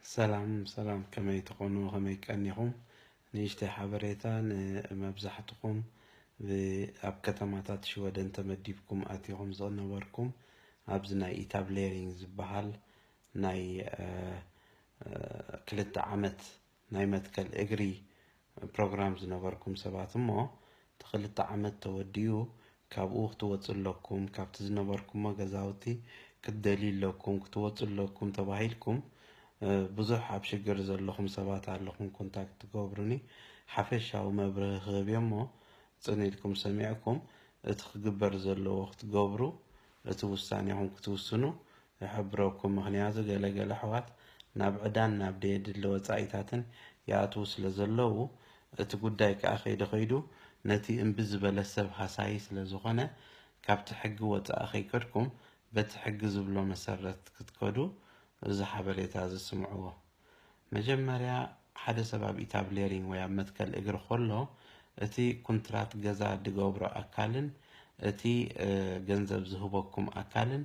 ሰላም ሰላም፣ ከመይ ትኾኑ? ከመይ ቀኒኹም? ንእሽተይ ሓበሬታ ንመብዛሕትኹም ብ-፣ ኣብ ከተማታት ሽወደን ተመዲብኩም ኣቲኹም ዝነበርኩም፣ ኣብዚ ናይ ኢታብሌሪንግ ዝበሃል ናይ፣ እ፣ እ፣ ክልተ ዓመት ናይ መትከል እግሪ ፕሮግራም ዝነበርኩም ሰባት እሞ፣ እቲ ክልተ ዓመት ተወዲኡ ካብኡ ክትወፁ ኣለኩም፣ ካብቲ ዝነበርኩሞ ገዛውቲ ክትደልዩ ኣለኩም፣ ክትወፁ ኣለኩም ተባሂልኩም፣ እ፣ ብዙሕ ኣብ ሽግር ዘለኹም ሰባት ኣለኹም ኮንታክት ትገብሩኒ። ሓፈሻዊ መብርሂ ክህብ እየ እሞ፣ ፅን ኢልኩም ሰሚዕኩም እቲ ክግበር ዘለዎ ክትገብሩ፣ እቲ ውሳኔኹም ክትውስኑ ይሕብረኩም። ምኽንያቱ ገለ ገለ ኣሕዋት ናብ ዕዳን ናብ ደየድሊ ወጻኢታትን ይኣትዉ ስለ ዘለዉ፣ እቲ ጉዳይ ከኣ ከይዱ ከይዱ ነቲ እምቢ ዝበለ ሰብ ሃሳዪ ስለ ዝኾነ፣ ካብቲ ሕጊ ወጻኢ ከይከድኩም በቲ ሕጊ ዝብሎ መሰረት ክትከዱ እዚ ሓበሬታ እዚ ስምዕዎ። መጀመርያ ሓደ ሰብ ኣብ ኢታብሌሪንግ ወይ ኣብ መትከል እግሪ ከሎ፣ እቲ ኩንትራት ገዛ ድገብሮ ኣካልን እቲ፣ እ፣ ገንዘብ ዝህበኩም ኣካልን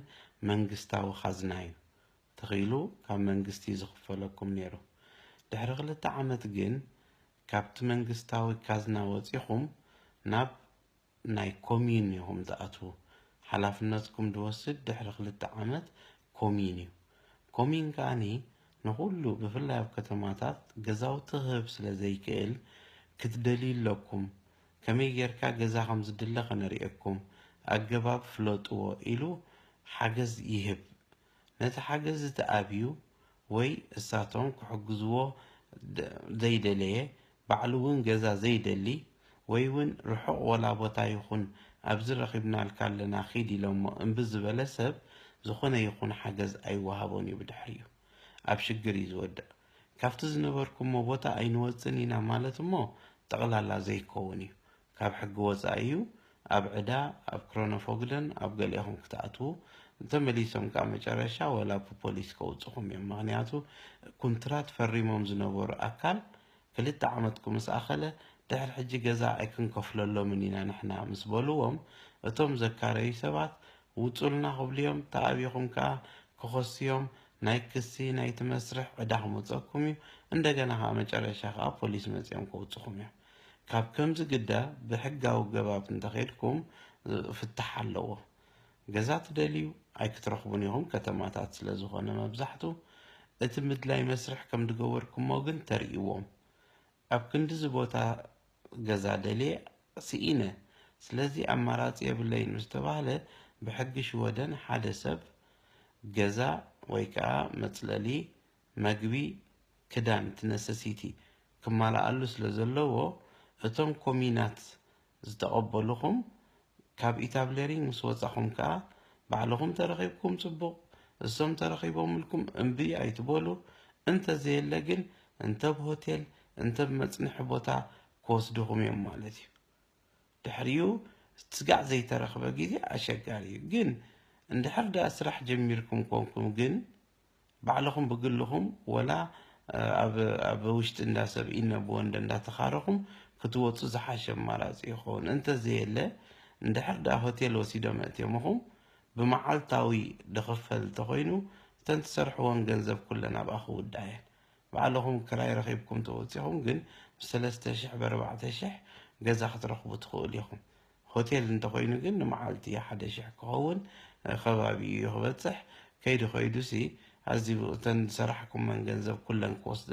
መንግስታዊ ካዝና እዩ። ተኽኢሉ ካብ መንግስቲ ዝኽፈለኩም ነይሩ። ድሕሪ ክልተ ዓመት ግን ካብቲ መንግስታዊ ካዝና ወጺኹም ናብ ናይ ኮሚዩን ኢኹም ትኣትዉ። ሓላፍነትኩም ድወስድ ድሕሪ ክልተ ዓመት ኮሚዩን እዩ። ኮሚዩን ከኣኒ ንኹሉ፣ ብፍላይ ኣብ ከተማታት፣ ገዛውቲ ክህብ ስለ ዘይክእል፣ ክትደልዩ ኣለኩም። ከመይ ጌርካ ገዛ ከም ዝድለ ከነርእየኩም፣ ኣገባብ ፍለጥዎ ኢሉ ሓገዝ ይህብ። ነቲ ሓገዝ እቲ ኣብዩ ወይ እሳቶም ክሕግዝዎ ደ-፣ ዘይደለየ፣ ባዕሉ እውን ገዛ ዘይደሊ፣ ወይ እውን ርሑቕ ወላ ቦታ ይኹን ኣብዚ ረኺብናልካ ኣለና ኺድ ኢሎሞ እምቢ ዝበለ ሰብ፣ ዝኾነ ይኹን ሓገዝ ኣይወሃቦን እዩ። ብድሕሪኡ ኣብ ሽግር እዩ ዝወድቕ። ካብቲ ዝነበርኩሞ ቦታ ኣይንወጽን ኢና ማለት እሞ ጠቕላላ ዘይከውን እዩ። ካብ ሕጊ ወጻኢ እዩ። ኣብ ዕዳ፣ ኣብ ክሮኖፎግደን ኣብ ገሊኹም ክትኣትዉ፣ ተመሊሶም ከኣ መጨረሻ ወላ ብፖሊስ ከውጽኹም እዮም። ምኽንያቱ ኩንትራት ፈሪሞም ዝነበሩ ኣካል ክልተ ዓመት ክምስ ኣኸለ፣ ድሕሪ ሕጂ ገዛ ኣይክንከፍለሎምን ኢና ንሕና ምስ በልዎም፣ እቶም ዘካረዩ ሰባት ውጹልና ክብሉ እዮም። ተኣቢኹም ከኣ ክኸሱ እዮም። ናይ ክሲ ናይቲ መስርሕ ዕዳ ክመጸኩም እዩ። እንደገና ከኣ መጨረሻ ከኣ ፖሊስ መጺኦም ከውጽኹም እዮም። ካብ ከምዚ ግዳ ብሕጋዊ ገባብ እንተኸድኩም ፍታሕ ኣለዎ። ገዛ ትደልዩ ኣይክትረኽቡን ኢኹም፣ ከተማታት ስለ ዝኾነ መብዛሕቱ። እቲ ምድላይ መስርሕ ከም ዝገበርኩሞ ግን ተርእይዎም። ኣብ ክንድዚ ቦታ ገዛ ደልየ ስኢነ፣ ስለዚ ኣማራጺ የብለይን ምስ ተባህለ፣ ብሕጊ ሽወደን ሓደ ሰብ ገዛ ወይ ከኣ መጽለሊ፣ መግቢ፣ ክዳን፣ እቲ ነሰሲቲ ክማልኣሉ ስለ ዘለዎ፣ እቶም ኮሚናት ዝተቐበሉኹም ካብ ኢታብሌሪንግ ምስ ወጻኹም ከኣ ባዕልኹም ተረኺብኩም ጽቡቕ፣ እሶም ተረኺቦምልኩም እምቢ ኣይትበሉ። እንተዘየለ ግን እንተ ብሆቴል እንተ ብመጽንሒ ቦታ ክወስድኹም እዮም ማለት እዩ። ድሕሪኡ ስጋዕ ዘይተረኽበ ግዜ ኣሸጋሪ እዩ። ግን እንድሕር ደኣ ስራሕ ጀሚርኩም ኮንኩም ግን ባዕልኹም ብግልኹም ወላ፣ እ፣ ኣብ፣ ኣብ ውሽጢ እንዳ ሰብ ኢነ ብወንደ እንዳተኻረኹም ክትወፁ ዝሓሸ ኣማራፂ ይኸውን። እንተዘየለ፣ እንድሕር ደኣ ሆቴል ወሲዶም ኣእትዮምኹም ብመዓልታዊ ድኽፈል እንተኾይኑ፣ እተን ትሰርሕወን ገንዘብ ኩለን ኣብኣ ክውድኣ እየን። ባዕልኹም ክራይ ረኺብኩም ተወፂኹም ግን ብሰለስተ ሽሕ ብኣርባዕተ ሽሕ ገዛ ክትረኽቡ ትኽእሉ ኢኹም። ሆቴል እንተኾይኑ ግን ንመዓልቲ ሓደ ሽሕ ክኸውን ከባቢ እዩ ክበፅሕ። ከይዱ ከይዱሲ ኣዝዩ እተን ዝሰራሕኩመን ገንዘብ ኩለን ክወስደ፣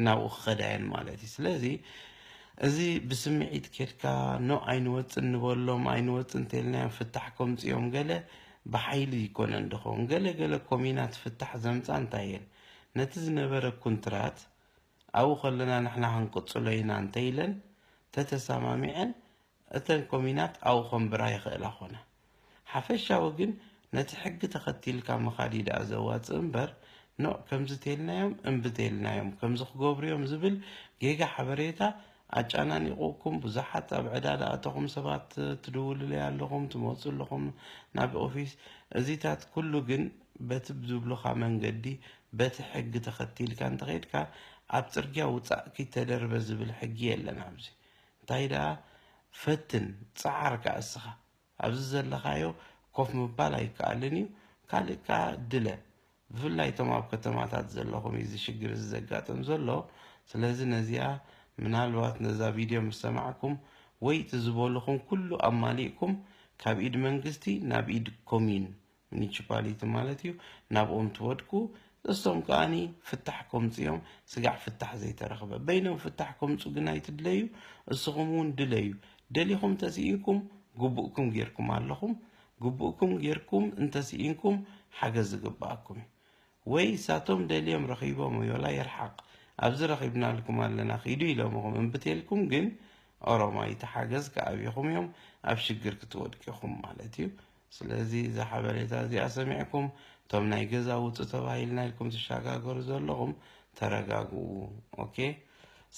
ናብኡ ክኸዳ እየን ማለት እዩ። ስለዚ እዚ ብስምዒት ኬድካ ኖ ኣይንወፅን ንበሎም፣ ኣይንወፅን እንተልናዮም ፍታሕ ከምፅኦም ገለ ብሓይሊ ይኮነን ድኸውን። ገለ ገለ ኮሚናት ፍታሕ ዘምፃ እንታይ እየን? ነቲ ዝነበረ ኩንትራት ኣብኡ ከለና ንሕና ክንቅፅሎ ኢና እንተኢለን ተተሰማሚዐን እተን ኮሚናት ኣብኡ ከንብራ ይኽእላ ኾና። ሓፈሻዊ ግን ነቲ ሕጊ ተኸቲልካ ምኻድ እዩ ደኣ ዘዋፅእ እምበር፣ ኖ ከምዚ ተልናዮም እምቢ ተልናዮም ከምዚ ክገብሩ እዮም ዝብል ጌጋ ሓበሬታ ኣጨናኒቑኩም ብዙሓት ኣብ ዕዳ ዝኣተኹም ሰባት ትድውሉለይ ኣለኹም፣ ትመፁ ኣለኹም ናብ ኦፊስ። እዚታት ኩሉ ግን በቲ ዝብሉኻ መንገዲ በቲ ሕጊ ተኸቲልካ እንተኸድካ ኣብ ፅርግያ ውፃእ ኪተደርበ ዝብል ሕጊ የለን ኣብዚ። እንታይ ደኣ ፈትን፣ ጸዓር ከኣ እስኻ ኣብዚ ዘለኻዮ ኮፍ ምባል ኣይከኣልን እዩ። ካልእ ከኣ ድለ፣ ብፍላይ እቶም ኣብ ከተማታት ዘለኹም እዩ እዚ ሽግር እዚ ዘጋጥም ዘሎ። ስለዚ ነዚኣ ምናልባት ነዛ ቪድዮ ምስ ሰማዕኩም ወይ እቲ ዝበልኹም ኩሉ ኣማሊእኩም ካብ ኢድ መንግስቲ ናብ ኢድ ኮሚን፣ ሚኒሲፓሊቲ ማለት እዩ፣ ናብኦም ትወድቁ። እሶም ከኣኒ ፍታሕ ከምፅኦም ስጋዕ ፍታሕ ዘይተረኽበ በይኖም ፍታሕ ከምፁ ግን ኣይትድለዩ። እስኹም እውን ድለዩ። ደሊኹም ተስኢንኩም ግቡእኩም ጌርኩም ኣለኹም። ግቡእኩም ጌርኩም እንተስኢንኩም ሓገዝ ዝግባኣኩም እዩ። ወይ ሳቶም ደልዮም ረኺቦም ወይ ወላ ይርሓቕ ኣብዚ ረኺብናልኩም ኣለና ኺዱ ኢሎምኹም እምብቴልኩም ግን ኦሮማይ ተሓገዝ ከኣብኹም እዮም ኣብ ሽግር ክትወድቂኹም ማለት እዩ። ስለዚ እዛ ሓበሬታ እዚኣ ሰሚዕኩም እቶም ናይ ገዛ ውፁ ተባሂልና ኢልኩም ትሻጋገሩ ዘለኹም ተረጋግኡ። ኦኬ፣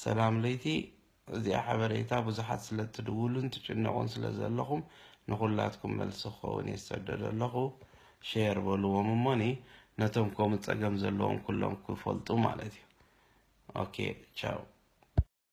ሰላም ለይቲ። እዚኣ ሓበሬታ ብዙሓት ስለ ትድውሉን ትጭነቑን ስለ ዘለኹም ንኹላትኩም መልሲ ክኸውን እየ ዝሰዶ ዘለኹ። ሼር በልዎም እሞኒ ነቶም ከምኡ ጸገም ዘለዎም ኩሎም ክፈልጡ ማለት እዩ። ኦኬ፣ ቻው።